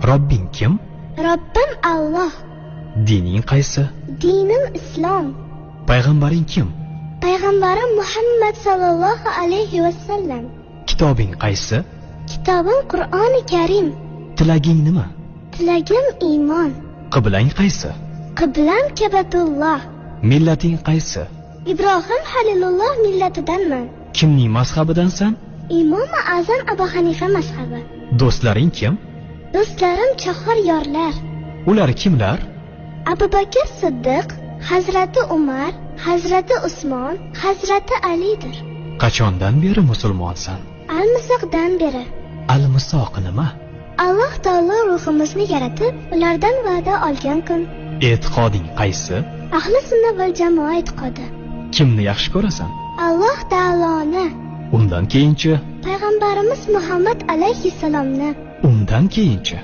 Robbing kim? Robbim Alloh. Dining qaysi? Dinim islom. Payg'ambaring kim? Payg'ambarim Muhammad sallallohu alayhi va sallam. Kitobing qaysi? Kitobim Qur'oni Karim. Tilaging nima? Tilagim iymon. Qiblang qaysi? Qiblam Kabatulloh. Millating qaysi? Ibrohim Halilulloh millatidanman. Kimning mazhabidansan? Imomi Azam Abu Hanifa mazhabi. Do'stlaring kim? Do'stlarim chahor yorlar. Ular kimlar? Abu Bakr Siddiq, Hazrati Umar, Hazrati Usmon, Hazrati Alidir. Qachondan beri musulmonsan? Almisoqdan beri. Almisoq nima? Alloh taolo ruhimizni yaratib, ulardan va'da olgan kun. E'tiqoding qaysi? Ahli sunna val jamoa e'tiqodi. Kimni yaxshi ko'rasan? Alloh taoloni. Undan keyinchi? Payg'ambarimiz Muhammad alayhissalomni. Undan keyinchi?